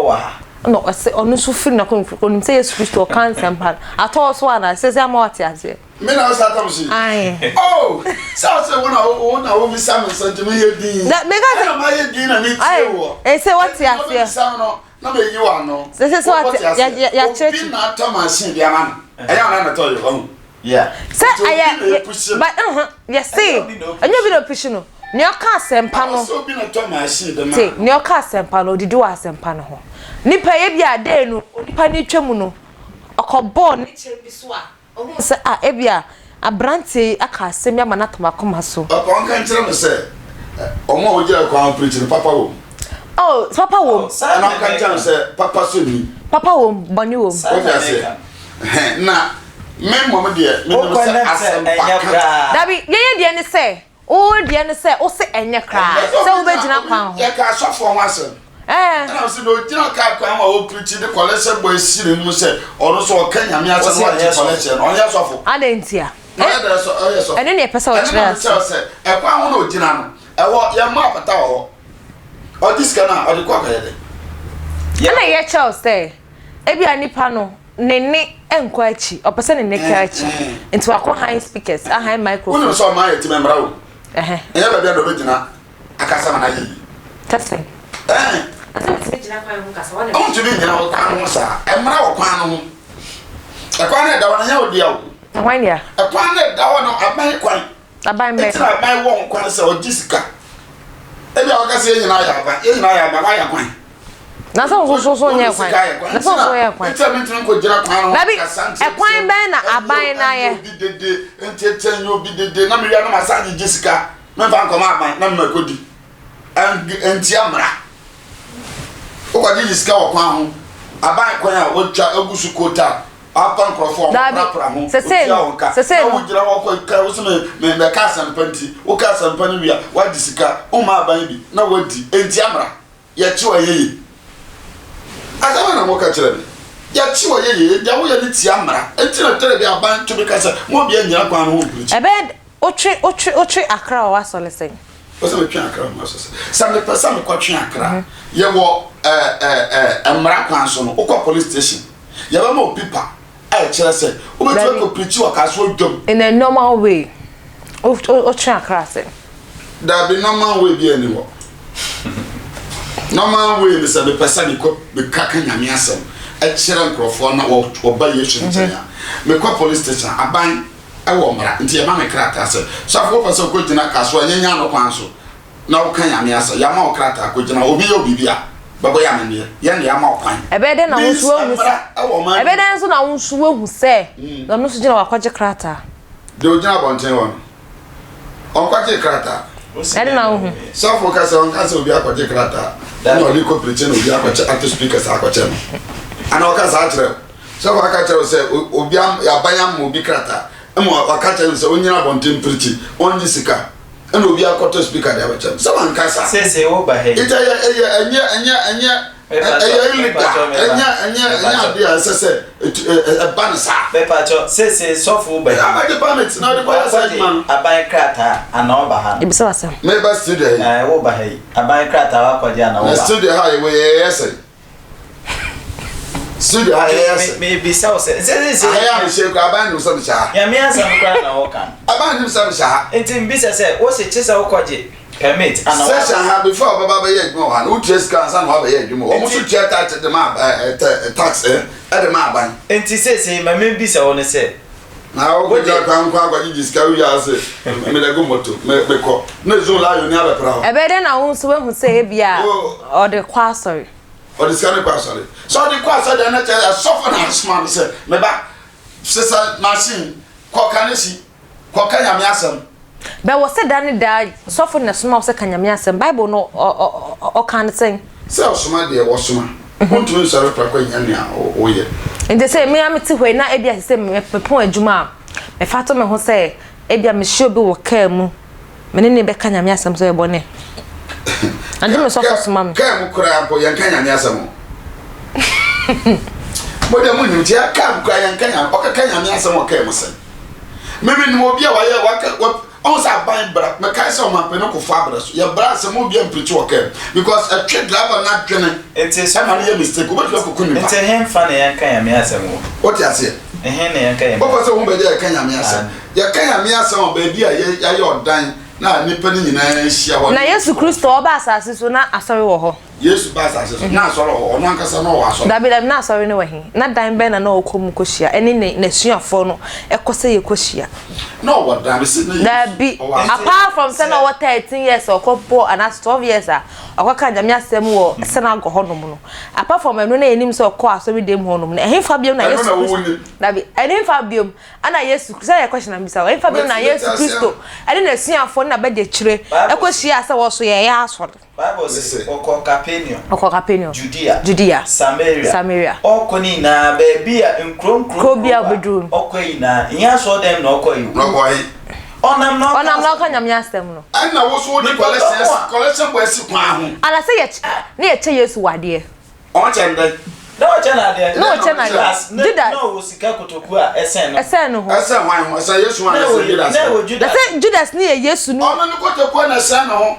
wɔ ha. Ɛna ɔse ɔno nso firi n'akoma mu onim sɛ Yesu Kristo ɔka nsɛmpa no atɔ wo so anaa sɛsɛ ama wate aseɛ. Me na ɔsɛ atam so yi. Ae. Oh, sɛ ɔsɛ wo na wo na wo bisa me nsɛm nti meyɛ din. Na meka sɛ. Ɛna mayɛ din na metie wɔ. Ae, ɛsɛ wate aseɛ. Nti wobɛbisa me no na meyi wɔ ano. Sɛ sɛ wate yɛakyerɛkyerɛ. Obi na atɔ machine de ama no. Ɛyɛ ɔna na ɛtɔ yɛ wahu. Yeah. Sɛ ɛyɛ but yɛse ɛnyɛ obi na opushi no. Nea ɔka asɛmpa no. Sɛ obi na tɔ machine de ma. Te, nea ɔka asɛmpa no, odidi wɔ asɛmpa no ho. Nipa ebi a dee no, onipa no retwa mu no, ɔkɔbɔɔ ne kyɛm bi so a, ohuu sɛ ah, ebi a aberanteɛ yi aka asɛm yi ama no atɔ m'akoma so. Papa ɔnka nkyerɛ me sɛ wɔn a wɔgyina kwan ho preach no papa wɔ mu. Oh, papa wɔ mu. Ɛna ɔnka nkyerɛ me sɛ papa so nni. Papa wɔ mu, bɔne wɔ mu. Wote aseɛ? Ɛhɛn, na me mmom deɛ menim sɛ asɛmpa ka. Dabi, yɛn deɛ ne sɛ, Wo deɛ ne sɛ wo se ɛnyɛ koraa sɛ wobɛgyina kwan ho. Yɛka asɔfoɔ ho asɛm. Ɛna ɔse na ɔgyina kaa kwan ho a ɔpirikyi de kɔlɛhyɛ bɔ asi ne mu sɛ ɔno nso ɔka Nyame asɛm na wagye kɔlɛhyɛ no. Ɔnyɛ sɔfo. Adɛn ntia? Na ɔyɛ dɛn sɛ ɔyɛ sɔfo? Ɛno ne ɛpɛ sɛ ɔkyerɛ ase. Ɛno na mekyerɛ sɛ ɛkwan ho na ɔgyina no, ɛhɔ yɛmmɔ apata wɔ hɔ. Ɔgye sika no a ɔde kɔ akɔyɛ dɛn? Ɛna yɛkyerɛ wo sɛ ebia nipa no ne nne nkɔ akyi, ɔpɛ sɛ ne nne kɔ akyi nti wakɔ han speakers, ahan microphone. Wonim sɛ ɔman yɛ ti mɛmmra o. Ɛnyɛ baabi a na ɔbɛgyina akasa ma no ayɛ yie. Tɛsɛn. Ɛn. Ɛsɛ metumi gyina kwan ho kasa. Wɔn Ɔntumi ngyina wɔ kwan ho saa. Ɛmmra wɔ kwan no ho. Ɛkwan no ɛda hɔ no ɛnyɛ wo dea o. Hwan dea? Ɛkwan no ɛda hɔ no aban kwan. Aban bɛn? Nti na aban wɔ ho kwan sɛ ɔgye sika. Ebi a wɔka sɛ yɛn nyinaa yɛ aban, yɛn nyinaa yɛ aban, wayɛ kwan. Na sɛ nso so so nyɛ kwan. Na sɛ nso yɛ kwan. Nti a mentumi nkɔgyina kwan no ho Dabi, kasa ntiatia. ɛkwan bɛn na aban na ayɛ? Ɛnyɛ obi dede, ntiatia nyɛ obi dede, na mewia na masan agyegye sika, memfa nkɔma aban na mema kɔdi. Ɛntia mmara. Wokɔgyegye sika wɔ kwan ho, aban kwan a wɔatwa agu so kota Apa nkurɔfoɔ a wɔprapra ho, wotua wɔn ka, na wogyina hɔ kɔ ka wo sɛ me mebɛka asɛmpa nti, woka asɛmpa no wie a, woagye sika, womma aban bi na woadi, enti amra, yɛkye wo ɛnyɛ yie. Asɛm bɛn na moka kyerɛ me? Yɛkye wo ɛyɛ yie, deɛ woyɛ no tia mmara, enti na tɛrɛ bi aban tumi ka sɛ mo obiara nnyina kwan no ho mpirikyi. Ɛbɛyɛ wotwe wotwe wotwe akra wɔ w'asɔre sɛn? Wɔ sɛ metwe akra wɔ m'asɔre sɛn? Sɛ mepɛ sɛ mekɔtwe akra, yɛwɔ ɛɛ ɛɛ mmara kwan so no, wokɔ police station. Yɛbɛma wo pipa a ɛkyerɛ sɛ wobɛtumi akɔ pirikyi wɔ kasoa dwam. In a normal way, wotwe akra sɛn? Dabi, normal way biara nni hɔ. Normal way ne sɛ mepɛ sɛ mekɔ meka ka Nyame asɛm kyerɛ nkurɔfoɔ na wɔba Yesu nkyɛn a, mekɔ police station, aban wɔ mmara nti yɛma me krataa sɛ sɔfo wopɛ sɛ wokɔgyina kasoa nyanya no kwan so na woka Nyame asɛm, yɛama wo krataa, kɔgyina hɔ, obi yɛ wo biribi a, bɛbɔ yɛ amanneɛ, yɛn na yɛama wo kwan. Ɛbɛyɛ dɛn na wo Means nso woahu mmara wɔ ɔman no Ɛbɛyɛ mu. dɛn nso na wo nso woahu sɛ ɔno nso gyina hɔ akɔgye krataa? Deɛ ɔgyina abɔnten hɔ no, ɔnkɔgyee krataa. Ɛde na wohu. Sɔfo ka sɛ ɔnka sɛ obi akɔgye krataa na ɔde kɔ pirikyi na obi akɔkyɛ ato speakers akɔkyɛ no. Ana ɔka saa kyerɛ wo? Sɔfo aka kyerɛ wo sɛ obi aban ama obi krataa ma waka kyerɛ no sɛ ɔnyina abɔnten pirikyi, ɔngye sika. ɛna obi akɔtɔ speaker de abɛkyɛ no sɛ wanka saa. Sese wo ba ha yi. Nti ɛyɛ ɛyɛ ɛnyɛ ɛnyɛ ɛnyɛ ɛyɛ illegal ɛnyɛ ɛnyɛ ɛnyɛ adeɛ a ɛsɛ sɛ ɛba no saa. Mepatwɔ sese sɔfo wo ba yi. Abɛgye permit na ɔde kɔyɛ saa adwuma no. Aban krataa ana ɔba ha no. Ebisa w'asɛm. Meba studio yi. Ɛɛ wo ba ha yi aban krataa wakɔgye ana wo ba. Na studio ha yi wɔ yɛyɛ sɛn. Studio ha yɛyɛ sɛ. Mebisa wo sɛ. Sɛ sɛ sɛ. Ahɛ a mehyɛ kura aban nim sɛ mehyɛ ha. Nyame asɛm kura na wɔka no. Aban nim sɛ mehyɛ ha. Nti mbisa sɛ wo se kye sɛ wokɔgye permit ana wa. Session ha before ɔbɛba bɛyɛ adwuma wɔ ha no wotua sika ansa na wabɛyɛ adwuma wɔn nso tua tax de ma tax de ma aban. Nti seesei ma membisa wo ne sɛ. Na wokɔgya kwan nkɔ akɔgyegye sika wie ase mede go moto mekɔ na zone lion ni abɛpra hɔ. Ɛbɛyɛ dɛn na wo nso woahu sɛ ebia ɔde kɔ asɔre? Ɔde sika no kɔ asɔre. Sɛ ɔde kɔ asɔre deɛ na kyerɛ sɔfo na asoma no sɛ meba sesa machine kɔ ka ne si kɔ ka Nyame asɛm. Bɛ wɔ sɛ da ne da sɔfo na ɛsoma wo sɛ ka Nyame asɛm. Bible no ɔka no sɛn? Sɛ ɔsoma deɛ wɔsoma. Wontumi nsɔre prɛko nyɛ nea woyɛ. Nti sɛ me ara mete hɔ yi na ebia sɛ mepɔn adwuma a, mefa to me ho sɛ ebia mehyia obi wɔ kaa mu, me ne no bɛka Nyame asɛm sɛ ɔyɛ bɔne. Agye me sɔfo soma me. Kaa mu koraa mpo yɛnka Nyame asɛm o. Mo deɛ monim nti kaa mu koraa yɛnka Nyame, ɔkɛka Nyame asɛm wɔ kaa mu sɛn? Me menim obi a wayɛ waka. Ɔhu sɛ aban bra, mekae sɛ ɔmanpanin Kufuor abrɛ so, yɛbra sɛ mo obiara mpirikyi wɔ kaa mu because ɛtwe driver no adwene Nti ɛma no yɛ mistake, wobɛtumi akɔku nipa. Nti henfa na yɛnka Nyame asɛm wɔ? Wote aseɛ? Ɛhe na yɛnka Nyame Wopɛ sɛ wohu baabi a yɛka Nyame asɛm? Aane. Yɛka Nyame asɛm wɔ baabi a yɛ yɛayɛ ɔdan na nnipa no nyinaa ahyia hɔ Na ne Yesu Kristo ɔba asase so na asɔre wɔ hɔ? Yesu baa asase so, na asɔre wɔ hɔ, ɔno ankasa na ɔwɔ asɔre. Dabi, dabi, na asɔre no wɔ he? Na dan bɛn na na ɔkɔ mu kɔhyia, ɛne ne n'asuafoɔ no kɔ sɛ yɛkɔhyia? Na ɔwɔ dan, mese na Yesu Dabi, ɔwɔ asɔre. apart from sɛ na ɔwɔ 13 years a ɔkɔ bɔɔ anaasɛ 12 years a ɔkɔkaa Nyame asɛm wɔ synagogue hɔnom no, apart from ɛno na yɛnim sɛ ɔkɔɔ asɔre dɛm hɔnom no, ɛhefa biom na Ɛno Yesu na Kristo, wonim. dabi, ɛhefa biom ɛna Yesu, sɛ yɛ question na mebisa wo, ɛhefa biom na Mete Yesu aseɛ. Kristo ɛne n'asuafoɔ ne n'abadiakyire Bible se. ɛkɔhyiaa sɛ wɔso yɛyɛ asɔre? Bible se, Ɔkɔɔ Kapernaum. Ɔkɔɔ Kapernaum. Judea. Judea. Samaria. Samaria. Ɔkɔ ne nyinaa, baabi a nkuro nkuro Kuro bi a nkuro a ɔbɛduru no. ɔkɔ nyinaa, nyɛ asɔɔdan mu na ɔkɔ yi o. Na ɔkɔ he? Ɔnam na ɔka Ɔnam na asɛm. ɔka Nyame asɛm no. Ɛna wo so wode Nipa collection dɔm asi a. collection boy asi kwan ho. Ana sɛ yɛkyɛ ne yɛkyɛ Yesu wɔ adeɛ. Ɔkyɛ no dɛn? Na ɔkyɛ no adeɛ. Na ɔkyɛ no adeɛ. Judas, ne, Judas. na ɔwɔ sika kotoku a ɛsɛn ne ho. Ɛsɛn ne ho. Ɛsɛn hwan ho? Ɛsɛn Yesu ho Na anaa ɛwɔ ɛsɛn Judas na ho? ɛwɔ Na Judas. sɛ Judas ne yɛ Yesu no. Ɔno ne kotokuo na ɛsɛn ne ho.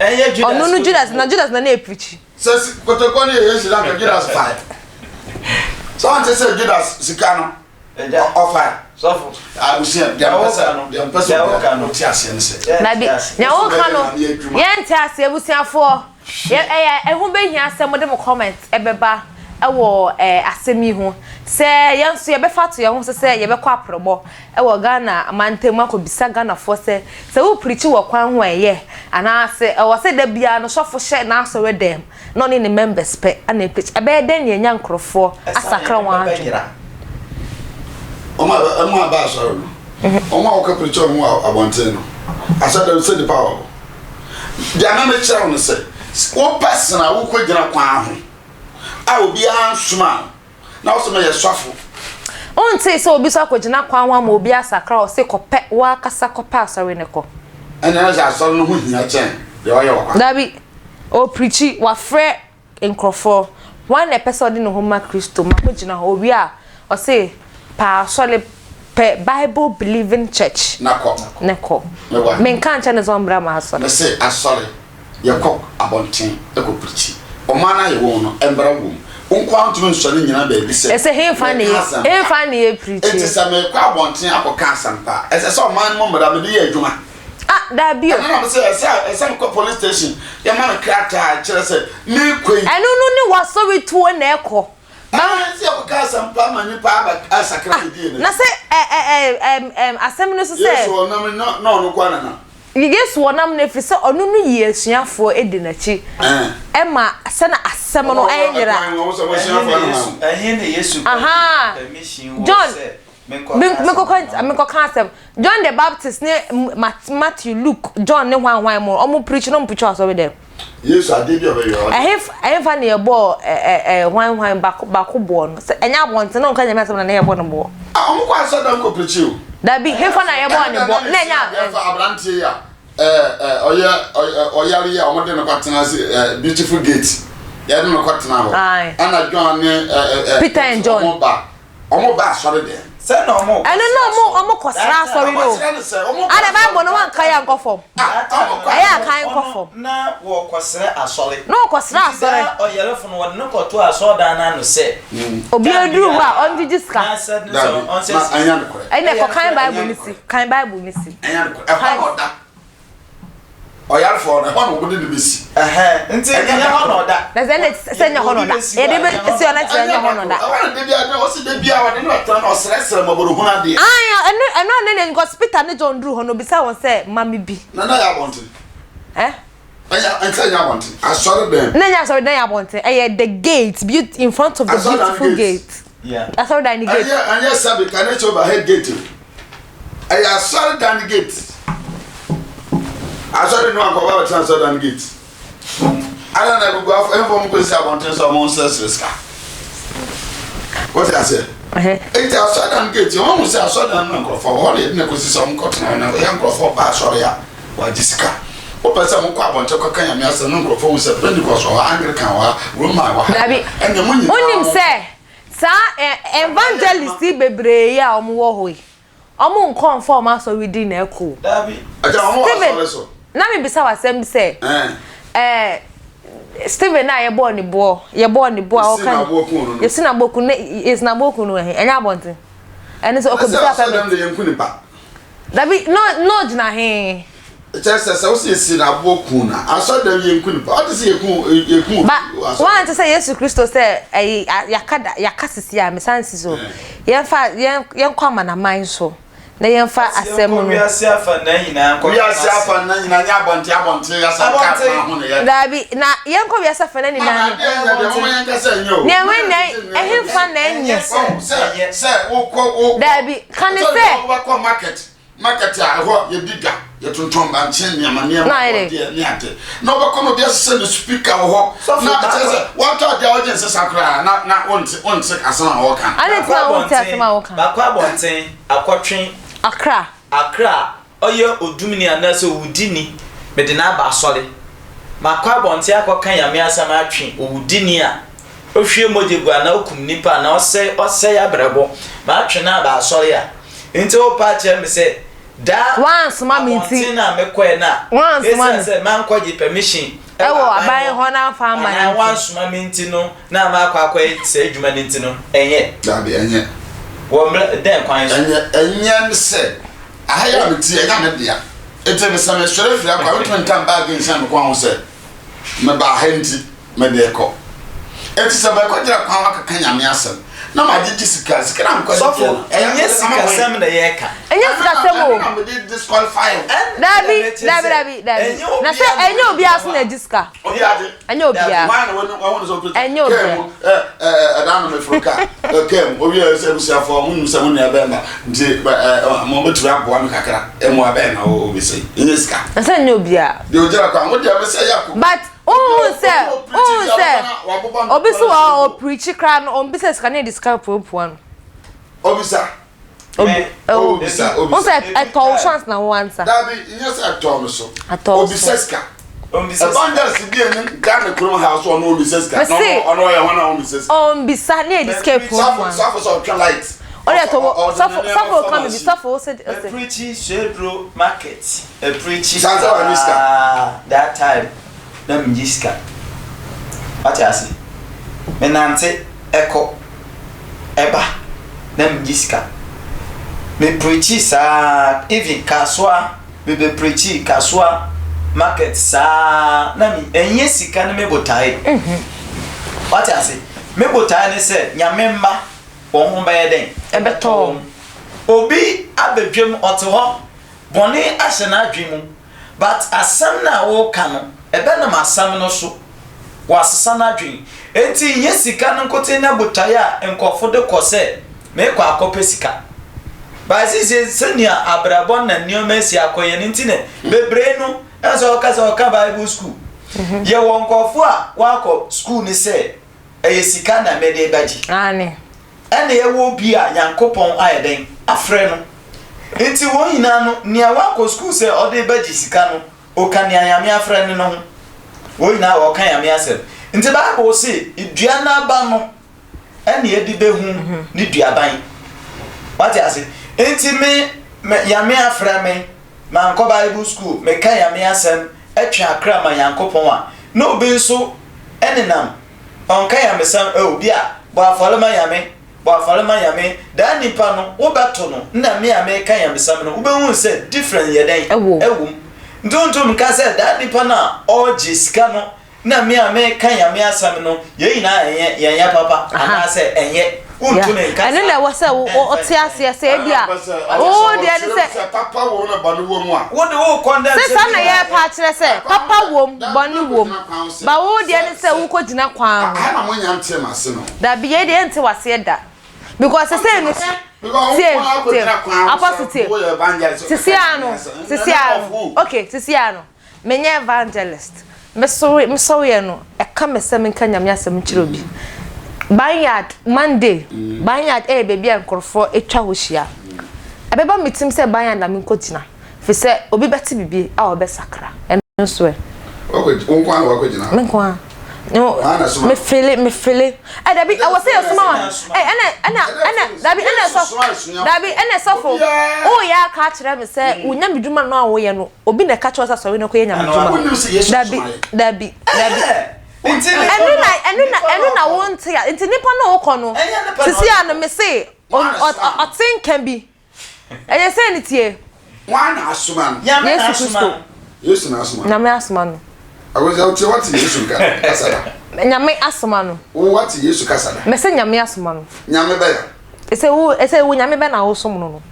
Ɛnyɛ Judas Ɔno no Judas kotokuo. na Judas na na ɛpirikyi. Sɛ si kotokuo no yɛ Yesu na anka Judas fae. Sɛ ɔnte sɛ Judas sika no Agya, ɔfae. sɔfo. Abusua, deɛ Deɛ mpɛ woka sɛ no, deɛ mpɛ sɛ deɛ obiara woka no. ɔte aseɛ ne sɛ. Yɛnte Dabi, ase. nea Yesu woka bɛyɛ no Nyame adwuma. yɛnte ase abusuafoɔ. Yɛ ɛyɛ ɛho bɛhia sɛ mode mo comment ɛbɛba ɛwɔ ɛɛ asɛm yi ho. Sɛ yɛn nso yɛbɛfa ato yɛn ho so sɛ yɛbɛkɔ aprɔbɔ wɔ Ghana mantam akɔbisa Ghanafoɔ sɛ, sɛ wo preachi wɔ kwan ho a ɛyɛ anaa sɛ ɛwɔ sɛ da biara no sɔfo hyɛ n'asɔre dɛm na ɔne ne members pɛ na ɛpreachi. Ɛbɛyɛ dɛn na yɛanya nkorɔfoɔ asakra wɔn adwene? Wɔn a wɔn a ba asɔre no, wɔn a wɔkɔ preachi wɔn wɔ abɔnten no, asɔre dɛm sɛ nipa wɔ hɔ. Deɛ na mekyerɛ wo no sɛ, wopɛ sena wokɔgyina kwan ho a obiara nsoma wo. Na wo se meyɛ sɔfo. Wontee sɛ obi nso akɔgyina kwan ho ama obi asakra wo se kɔpɛ w'akasa kɔpɛ asɔre no kɔ. Ɛnna na sɛ asɔre no ho hia kyɛn deɛ ɔyɛ wɔ kwan. Dabi, ɔreprikyi, wafrɛ nkurɔfoɔ, hwan na ɛpɛ sɛ ɔde ne ho ma Kristo ma kɔgyina hɔ, ɔwie a, ɔse pɛ asɔre, pɛ Bible believing church Na kɔ. na kɔ. Meboa. Menka nkyerɛ no sɛ ɔmmra m'asɔre. Mese asɔre. Yɛkɔ abɔnten kɔ pirikyi. Ɔman no a yɛwɔ mu no, mmara wom. Wo nko ara ntumi nsɔre nnyina baabi sɛ, Ɛsɛ hefa na Mereka yɛ asɛmpa. hefa na yɛ pirikyi? Enti sɛ merekɔ abɔnten akɔka asɛmpa a, ɛsɛ sɛ ɔman no mu mmara mede yɛ adwuma. Ah, dabi o. Ɛno na mese ɛsɛ ɛsɛ sɛ mekɔ police station, yɛma me krataa a ɛkyerɛ sɛ merekɔ yi. Ɛno no ne w'asɔretuo na ɛkɔ. Ɛɛ, sɛ yɛkɔka asɛmpa ma nnipa aba asakra bɛdi yɛn Na akyi. sɛ ɛ ɛ ɛ ɛm ɛm asɛm no so sɛ. Yesu ɔnam na na ɔno nko ara na nam. Yesu ɔnam no ɛfiri sɛ ɔno no yii asuafoɔ di n'akyi ma sɛ na asɛm no ɛnyera. Ahaa John menkɔka asɛm John the Baptist ne Matthew Luke John ne hwan hwan mu ɔmo preach no ɔmo preach wɔ asɔre dɛm. Yesu adeɛ bi a ɔbɛyɛ ɔde. Ɛhe ɛhefa na yɛbɔɔ ɛ ɛ ɛ hwan hwan baako baako boɔ no sɛ ɛnyɛ abɔnten na ɔnka nyame asɛm na na yɛbɔ no boɔ. Ah ɔmo kɔ asɔre dɛm kɔ preachi o. Dabi hefa na yɛbɔɔ ne boɔ na ɛnyɛ a. Ɛfa abranteɛ yi a ɛɛ ɛ ɔyɛ ɔyare yi a ɔmo de no kɔ tena ase ɛ beautiful gate yɛde no kɔ tena hɔ ɛna John ne ɛ ɛ Peter and John ɔmo ba. Ɔmo ba asɔre dɛm. Sɛ na ɔmo Ɛno na ɔmo ɔmo kɔ sra asɔre no o. Ada bible no wanka yɛ ankɔ fam. Ɛyɛ akan nkɔ fam. Na wɔkɔ srɛ asɔre. Na wɔkɔ srɛ asɔre. Nti daa ɔyarefo no wɔde no kɔ to asɔredan no ano sɛ. Obi aduru hɔ a ɔngyegye sika. Na sɛ ne sɛ ɔnsɛ sika. Ɛnyɛ nokorɛ. Ɛnna kɔ kan bible no si. Kan bible no si. Ɛnyɛ nokorɛ. Ɛhɔ na ɔda. Ɔyarefoɔ no, ɛhɔ na wɔde no bɛsi. Nti ɛnyɛ hɔ na ɔda. Na sɛ ɛnna sɛ ɛnyɛ hɔ na ɔda. Yɛde bɛsi hɔ na kyerɛ ɛnyɛ hɔ na ɔda. Ɛhɔ na da biara da ɔsi da biara ɔde no bɛtena na ɔsrɛsrɛ mmɔborɔhunu adeɛ. Ae, ɛno ɛno a na because Peter ne John duru hɔ no obisa wɔn sɛ ma me bi. Na na ɛyɛ abɔnten. Ɛ? Ɛnyɛ ɛnkyɛ ɛnyɛ abɔnten. Asɔre dan. Na ɛnyɛ asɔre dan yɛ abɔnten. Ɛyɛ the gate, beaut in front of the beautiful gate. Yeah. Asɔre dan ne gate. Ɛnyɛ ɛnyɛ sɛbi ka ne kyɛ overhead gate o. Ɛyɛ asɔredan no gate. Asɔre no ankɔ ɔba bɛtena asɔredan no gate. Ada na agugu afɔ ɛnfɔ mu kɔsi abɔnten sɛ ɔmo nsrɛsrɛ sika. Wɔte aseɛ? Eti asɔredan no gate wɔn ho sɛ asɔredan no nkorɔfoɔ hɔ na yɛde na kɔsi sɛ ɔmo kɔtena hɔ na ɛyɛ nkorɔfoɔ ba asɔre a wɔagye sika. Wopɛ sɛ mokɔ abɔnten kɔka Nyame asɛm na nkorɔfoɔ hu sɛ Pentecost wɔ hɔ, Anglican wɔ ha, Roman wɔ ha. Dabi. Ɛnna mo nyinaa. Wonim sɛ saa evangelist bebree yi a wɔwɔ hɔ yi. Ɔmo nkɔ nfa ɔmo asɔre din na ɛkɔ o. Daabi. Agya ɔmo wɔ Steven, asɔre so. na me bisa wo asɛm bi sɛ, Ɛɛ. ɛɛ Steven a yɛbɔɔ ne boɔ, yɛbɔɔ ne boɔ a Yɛsi ɔka n'aboɔ kun no no. yɛsi n'aboɔ kun no, yɛsi n'aboɔ kun no wɔ he? Ɛnyɛ abɔnten. Ɛno nso ɔkɔ Ɛsɛ bisa asɔre dɛm permit. de yɛnku nipa. Dabi, no, no gyina he? Kyerɛ sɛ sɛ wosɛ yɛsi n'aboɔ kun no a, asɔre dɛm yɛnku nipa. Ɔte sɛ yɛku yɛku obi Ba, wɔ asɔre. woante sɛ Yesu Kristo sɛ ɛyi, yɛaka da, yɛaka sisi a, mesan si so. Yɛmfa, yɛn, yɛnkɔ amanaman so na yɛmfa Ɔse asɛm yɛnkɔ no. wiase afanaa nyinaa nkɔka Wiase n'asɛm. afanaa nyinaa nyɛ abɔnten abɔnten asɛnka Abɔnten. kwan ho na yɛ. Daabi, na yɛnkɔ wiase afanaa Mama nyinaa no. adeɛ nyɛ deɛ moma yɛnka sɛ ɛnyɛ o. Nea Moma ɛwɔ yɛnka nyɛ, sɛ ɛnyɛ. ɛhefa na Ɛnyɛ ɛnyɛ? sɛ Wahu sɛ ɛnyɛ. sɛ wokɔ wokɔ Daabi, ka ne sɛ sɛ. wobɛkɔ market market a ɛhɔ yɛdi dwa yɛtontɔn bankye nneɛma nneɛma Na ayɛ dɛ. bɔdeɛ ne ade na wobɛkɔ na obi ahyehyɛ ne speaker wɔ hɔ Sɔfo, na kyerɛ makɔ- sɛ watɔ adeɛ a wogye nsesa koraa na na wonte wonte asɛm a wɔka Ade nti Makɔ na wonte abɔnten, asɛm a woka. makɔ abɔnten akɔtwe Akra. Akra a ɔyɛ odumni anaasɛ owudini, mede no aba asɔre. Makɔ abɔnten akɔka Nyame asɛm atwe owudini a ohwie mogya gu anaa okum nnipa anaa ɔsɛe ɔsɛe abrabɔ, matwe no aba asɔre a, nti wopɛ akyerɛ me sɛ daa Woansoma me nti. abɔnten no a mekɔɛ no a, Woansoma esiane me. sɛ mankɔgye permission Ɛwɔ wɔ aban aban hɔ hɔ na amfa amma no anaa nti. woansoma me nti no na makɔ akɔyɛ saa adwuma no nti no, ɛnyɛ. Dabi, ɛnyɛ. Wɔ mmerɛ dɛn kwan so? Ɛnyɛ, ɛnyɛ ne sɛ, aha yi a mete yi, ɛnyɛ me dea. Enti no, sɛ mesɔre firi ha kɔ a, mentumi ntam baage nhyɛ me kɔn ho sɛ, mebaa ha nti, mede rekɔ. Enti sɛ mɛkɔgyina kwan ho akeka Nyame asɛm, na magyegye sika, sika no a mekɔgyegyeɛ Sɔfo, no, ɛyɛ ɛnyɛ mede ama hwan? sikasɛm na yɛreka. Ɛnyɛ sikasɛm o. Ɛno na mede disqualify wo. Ɛnna na Dabi, mekyerɛ dabi, sɛ, dabi, dabi. ɛnyɛ Na sɛ obiara na ɛnyɛ ɔgyina obiara hɔ so na a. ɛgye sika. Obiara gye. Ɛnyɛ obiara. Hwan na wani wahu ne sɛ ɔpɛ Ɛnyɛ kaa obiara. mu ɛ ɛ ɛda no meforo kaa ɛ kaa mu owie sɛ abusuafoɔ mo nim sɛ mo nua bɛrima nti ɛ ɛ mo bɛtumi aboa me kakra mmoa bɛn na ɔbɛsɛ ɛnyɛ sika. Na sɛ ɛnyɛ obiara. Deɛ ɔgyina kwan ho deɛ mesɛ yɛ ako. But wohu sɛ wohu sɛ obi so wɔ hɔ a ɔpreachi koraa no ɔmbisa sika na yɛde sika puapua no. Ɔbisa. Obi oh Obisa wo obisa. sɛ ɛtɔ wo so ansa na wo ansa. Dabi nyɛ sɛ ɛtɔ me so. Atɔ wo so. Obisa sika. Ɔmbisa sika. Evangelist bi ɛni Ghana kurom ha so ɔno ɔmbisa sika. Na Mese ɔno ɔno ɔyɛ hɔn a ɔmbisa sika. ɔmbisa ne yɛde sika Safo epuapua no. safo sɛ ɔtwe light. Ɔde ɛtɔ wo Ɔde sɔfo ne nneɛma sɔfo fa ka me bi machine. sɔfo wo se ose. Mɛpreachi Swedru market ɛpreachi San sɛ w'ani sika. saa that time na mennye sika wate ase menante ɛkɔ ɛba na mennye sika me preachi saa even kasoa me bɛ preachi kasoa market saa na me ɛnyɛ sika ne me botae wate ase me botae ne sɛ nyame mma wɔn ho bɛyɛ dɛn Ɛbɛtɔ wɔn. Obi abɛdwam ɔte hɔ bɔne ahyɛ n'adwene mu But asɛm no a woka no, ɛbɛnam asɛm no so wasesa n'adwene. Enti nyɛ sika no nkotsee na botae a nkorɔfo de kɔ sɛ meekɔ akɔpɛ sika. But seesei sɛnea abrabɔ na nneɛma asi akɔyɛ no nti na bebree no ɛsɛ ɔka sɛ ɔka Bible school. Yɛwɔ nkorɔfo a wɔakɔ school no sɛ ɛyɛ sika na mede bɛgye. Aane. Ɛna ɛwɔ obi a Nyankopɔn ayɛ dɛn? Afrɛ no. Nti wɔn nyinaa no, nea wakɔ sukuu sɛ ɔde rebɛgye sika no, ɔka nea Nyame afrɛ no no ho. Wɔn nyinaa wɔka Nyame asɛm. Nti Bible se, dua no aba no ɛna yɛde bɛhu ne duaban. Wate ase? Nti me, me, Nyame afrɛ me, mankɔ Bible school, meka Nyame asɛm, twe akra ma Nyankopɔn a, na obi nso nenam, ɔnka Nyamesɛm, eh, obi a, bɔ afɔre ma Nyame, bɔ afɔre ma Nyame, daa nipa no, wobɛto no, nna me a meka Nyamesɛm no, wobɛhu sɛ difference yɛ dɛn? Ɛwom. Ɛwom. Nti wontum nka sɛ daa nipa no a ɔregye sika no, na me a meka Nyame asɛm no, yɛn nyinaa ɛnyɛ, yɛnyɛ papa, anaasɛ ɛnyɛ. Wontumi nka saa. Ɛno na ɛwɔ sɛ wote aseɛ sɛ ebi a wo deɛ ne sɛ. Papa wom na bɔne wom a. Wo de wo condemn sɛ saa na yɛrepa akyerɛ sɛ papa wom bɔne wom ba wo deɛ ne sɛ wokɔ gyina kwan ho. Aha na mo nya nte m'ase no. Dabi yei deɛ yɛnte w'aseɛ da because sesei no tie tie apostle tie sisi ano sisi ano okay sisi ano. Menyɛ evangelist. Mesɔre mesɔreɛ no, ɛka me sɛ menka Nyame asɛm nkyerɛ obi. Barnyard, Monday, Barnyard ɛyɛ baabi a nkorɔfoɔ atwa hɔ hyia. Ɛbɛba me tirim sɛ Barnyard na menkɔgyina, firi sɛ obi bɛte biribi a ɔbɛsakra. Ɛno nso ɛ? Wo nko ara na woakɔgyina hɔ? Me nko ara. No, Hwan na soma me fele, me fele. Eh, dabi, ɛwɔ sɛ yɛsoma wa. Eh, ɛna, ɛna, ɛna, dabi, ɛna sɔfo. Dabi, ɛna sɔfo. O yɛ aka akyerɛ me sɛ, wo nyame dwuma no a woyɛ no, obi na ɛka kyerɛ sɛ sɔre no kɔyɛ nyame dwuma. Dabi, dabi, dabi. Ɛno na, ɛno na, ɛno na wo nte a. Nti nipa no wokɔ no, sisi a no me se, ɔte nka bi. Ɛyɛ sɛ ne tie. Hwan na asoma no? Nyame na Yesu asoma Kristo. no. Yesu na asoma no. Nyame asoma no. Awo wotie wate Yesu nka kasa da. Nyame asoma no. Wo wate Yesu kasa da. Mese Nyame asoma no. Nyame bɛya. Ɛsɛ wo ɛsɛ wo Nyame bɛ na wo som no no.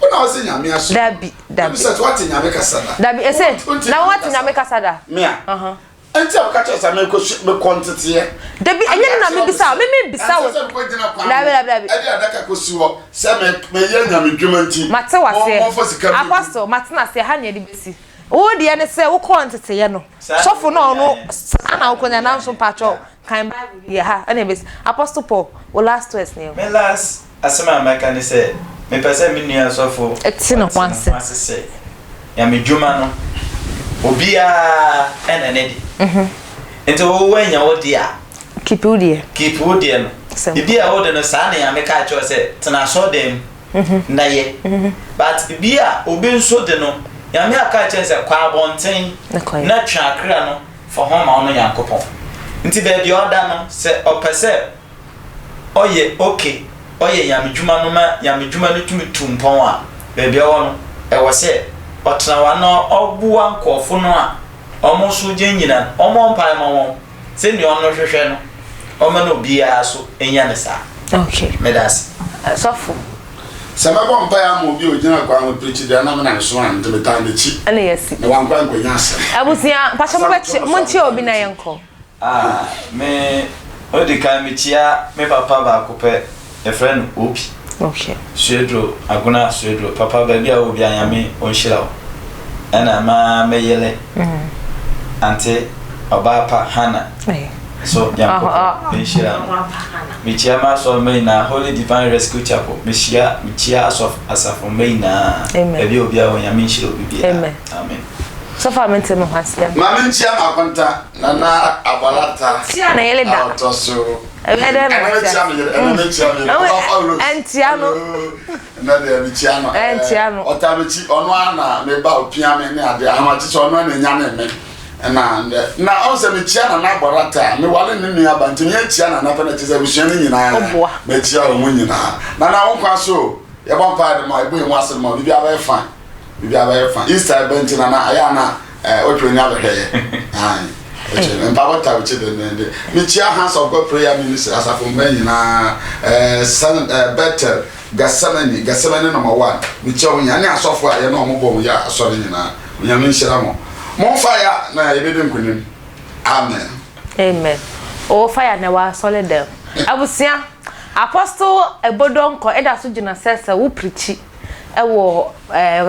Wo na wose Nyame asoma. Dabi dabi. Sɛ wate Nyame kasa da. Dabi ɛsɛ na wate Nyame kasa da. Mea. Uh -huh. Enti a woka kyerɛ sɛ mekɔ su mekɔ nteteɛ. Dabi ɛnyɛ no na mebisa wo, me mebisa wo. Ɛnsɛ sɛ mekɔ gyina kwan Dabi dabi dabi. Ɛde adaka kɔ si hɔ sɛ me meyɛ nyame dwuma nti. Mate waseɛ. Momfa sika mmɛgu. Apostle matena aseɛ ha na yɛde bɛsi. Wo deɛ ne sɛ wokɔɔ nteteɛ no sɔfo no a ɔno saa na wokɔ nya nanso mpakyɛw kan Bible bi yɛ ha ɛna ɛbɛsi. Apostle Paul wo last words ne yɛnkɔ. Me last Asɛm a mɛka ne sɛ, mepɛ sɛ me nua sɔfo te ne ho ase. Te ne ho ase sɛ Nyame dwuma no, obiara na ne de. Nti wo woanya wo deɛ a, Keep wo deɛ. Keep wo deɛ no. Simple. Ebi a wo de no saa na Nyame kaa kyerɛ wo sɛ tena asɔrdan mu na yɛ. But bi a obi nso de no, Nyame aka akyerɛ no sɛ kɔ abɔnten Na kɔyɛ. na twe akra no fa ho ma ɔno Nyankopɔn. Nti baabi a ɔda no, sɛ ɔpɛ sɛ ɔyɛ ok, ɔyɛ nyamedwuma no ma nyamedwuma no tumi tu mpɔn a, baabi a ɔwɔ no, ɛwɔ sɛ ɔtena hɔ anaa ɔboa nkurɔfo no a wɔn nso gyinagyina no, ɔmmɔ mpae ma wɔn sɛnea ɔno hwehwɛ no, ɔma no obiara so nya no saa. Ok. Meda ase. Sɔfo. Sɛ mɛbɔ mpae ama obi a ogyina kwan ho pirikyi deɛ na me na mesoma no nti metaa n'akyi. Ɛna yɛasi. Na wankɔ ankɔnya asɛm. Abusua, mpakyɛ mobɛkye, monkyea obi na yɛnkɔ. Ah me odi kan mekyia me papa baako pɛ yɛfrɛ no Opi Okay. Sueduro Agona Sueduro papa baabi a wɔ bia Nyame ɔnhyira wo ɛna ma me yere ante ɔbaa pa Hannah so Nyankopɔn nhyira no mekyia m'asɔre mma nyinaa Holy Divine Rescue Chapel mehyia mekyia asɔfo asafo mma nyinaa baabi a obiara wɔ Nyame nhyira obi biara Amen. Sɔfo a mente me ho aseɛ. Ma menkyia m'akonta Nana Abalata Tia ne yere da. a ɔtɔ so. Ɛbɛyɛ dɛn na Ɛnɛ watia? mekyia me yere, ɛnɛ mekyia me yere. Ɔba Rose. Ɛntia no. Ɛnɛ deɛ mekyia no. Ɛntia no. Ɔtaa m'akyi, ɔno ara na meba opia me ne adeɛ. Ahomakye sɛ ɔno ara na ɛnyane me. Ɛna ndɛ na ɔn sɛ mekyia Nana Abalata a, meware ne nua ba nti mekyia Nana pɛ na kyerɛ sɛ abusua no nyinaa. Ɔboa. Mekyia wɔn nyinaa. Nana wo nkwa so o. Yɛbɔ mpaeɛ de ma wo, yɛbɔ yɛn mu ase de ma wo, biribiara bɛyɛ fine. Biribiara bɛyɛ fine. Easter ɛbɛn nti nana ayɛ a na eh, wotwe w'ani abɛhwɛ yɛ. Ae. Wotwe mpaebɔ ta wokyi dendenden. Mekyia Hands of God Prayer Ministry asafo mma nyinaa, eh, San, eh, Bethel, Gethsemane, Gethsemane number one. Mekyia wɔn nyinaa ne asɔfo a yɛne wɔn bɔ wɔn yɛ asɔre nyinaa. Onyame nhyira mo. Momfa ya na yɛbɛdi nkonim. Amen. Amen. Oh fire na ɛwɔ asɔre dɛm. Abusua, Apostle Ebodɔnkɔ ɛda so gyina sɛ sɛ wo preachi wɔ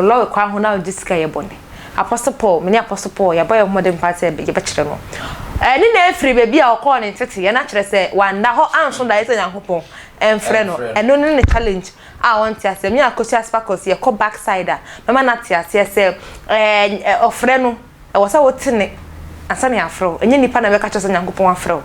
lɔre kwan ho na wogye sika yɛ bɔne. Apostle Paul, me ne Apostle Paul, yɛabɔ yɛn ho mmɔden paa sɛ yɛbɛkyerɛ no. Ɛne na afiri baabi a ɔkɔɔ ne nteteeɛ no akyerɛ sɛ wanda hɔ anso daeɛ sɛ Nyankopɔn mfrɛ no. Ɛno ne ne challenge a ɔnte aseɛ. Me Akosua Sparkles yɛkɔ back side a, mɛma no ate aseɛ sɛ ɔfrɛ no. Ɛwɔ sɛ wote nne ansa na yɛafrɛ wo. Ɛnyɛ nnipa na ɛbɛka kyerɛ wo sɛ Nyankopɔn afrɛ wo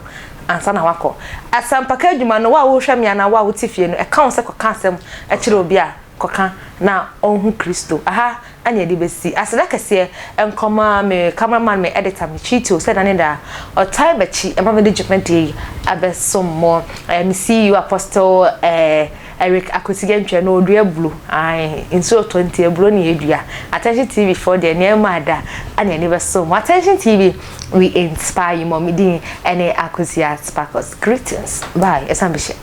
ansa na woakɔ. Asɛmpaka adwuma no, wo a worehwɛ me anaa wo a wote fie no, ɛka wo sɛ kɔka asɛm kyerɛ obi a, kɔka na ɔnhu Kristo. Aha na yɛde bɛsi. Aseda kɛseɛ nkɔma me camera man, me editor, me Chito sɛ da ne da ɔtae m'akyi ma mede dwumadie yi abɛsom mo. Me CEO Apostle eh, Eric Akwesi Gantwɛ no ɔdua aburo ae nsuo tɔ nti aburo na yɛdua. Attention TV foɔ deɛ nneɛma ada ɛna ani bɛso mo. Attention TV we inspire you more. Me din ɛne Akosua Sparkles. Greetings bye ɛsan bɛhyia.